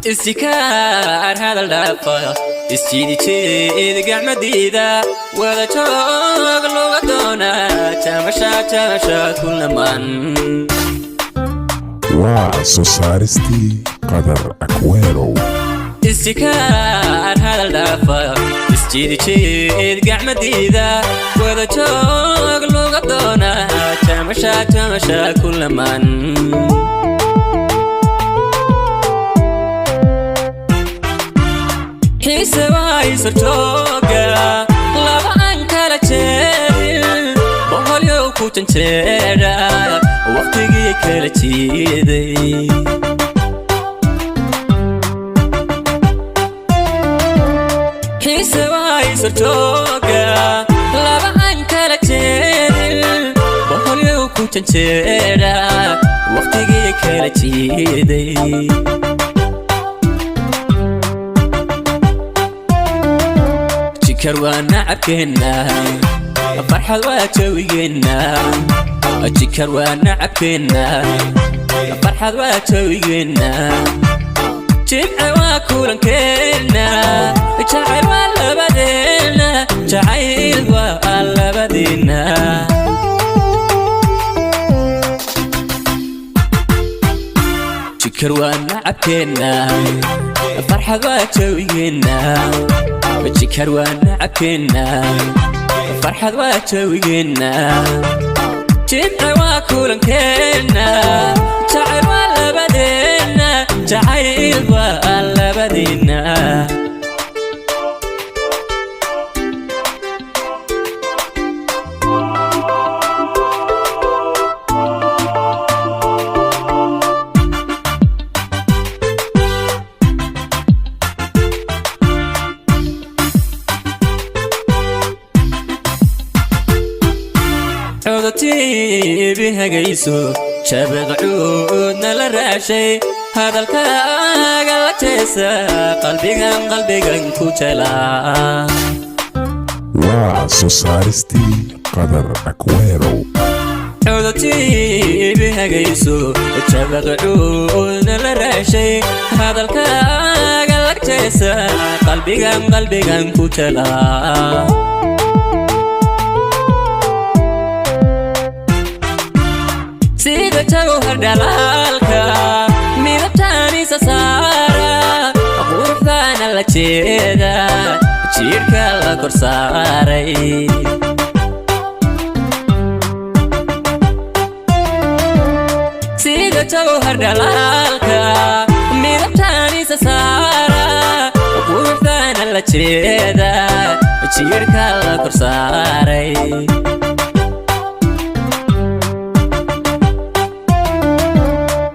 Istikaar hadal dhaafa, isjiidijeed gacmadiida, wada joog luga doonaa, jamasha jamasha kulaman. Waa soo saaristii Qadar Akwerow. Istikaar hadal dhaafa, isjiidijeed gacmadiida, wada joog luga doonaa, jamasha jamasha kulaman. Xiisebaa isarjooga laba aan kala jeedin, boqolyow ku janjeedha, waqtigii kala jiiday. Xiisebaa isarjooga laba aan kala jeedin, boqolyow ku janjeedha, waqtigii kala jiiday. Jikar waa nacabkeenna, farxad waa jawigeenna. Jikar waa nacabkeenna, farxad waa jawigeenna. Jimce waa kulankeenna, jacayl waa labadeenna, jacayl waa labadeenna. Jikar waa nacabkeenna, farxad waa jawigeenna. Jikar waa nacabkeenna, farxad waa jawigeenna. Jimce waa kulankeenna, jacayl waa labadeenna, jacayl waa labadeenna. Codatiibi hagayso, jabaqcuudna la raashay, hadalkaaga la jeesa, qalbigan qalbigan ku jelaa. Waa soo saaristii Qadar Akwerow. Codatiibi hagayso, jabaqcuudna la raashay, hadalkaaga la jeesa, qalbigan qalbigan ku jelaa. Sida jawhar dhalaalka midabtaanisa saara, quruxdaana la jeeda, jiirka la kor saaray. Sida jawhar dhalaalka midabtaanisa saara, quruxdaana la jeeda, jiirka la kor saaray.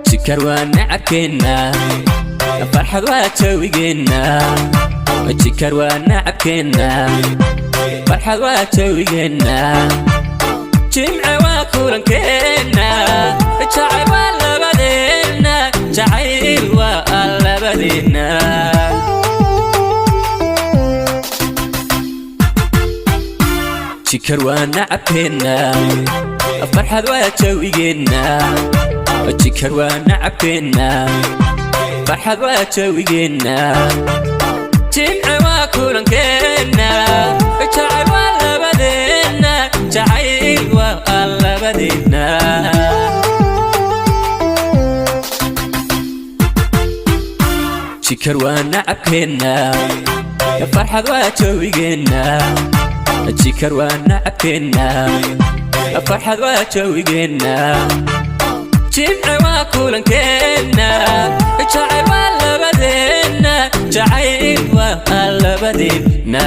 Jikar waa nacabkeenna, farxad waa jawigeenna. Jikar waa nacabkeenna, farxad waa jawigeenna. Jimce waa kulankeenna, jacayl waa labadeenna, jacayl waa labadeenna. Jikar waa nacabkeenna, farxad waa jawigeenna. Jikar waa nacabkeenna, farxad waa jawigeenna. Jimce waa kulankeenna, jacayl waa labadeenna, jacayl waa labadeenna. Jikar waa nacabkeenna, farxad waa jawigeenna. Jikar waa nacabkeenna, farxad waa jawigeenna. Jimce waa kulankeenna, jacayl waa labadeenna, jacayl waa labadeenna.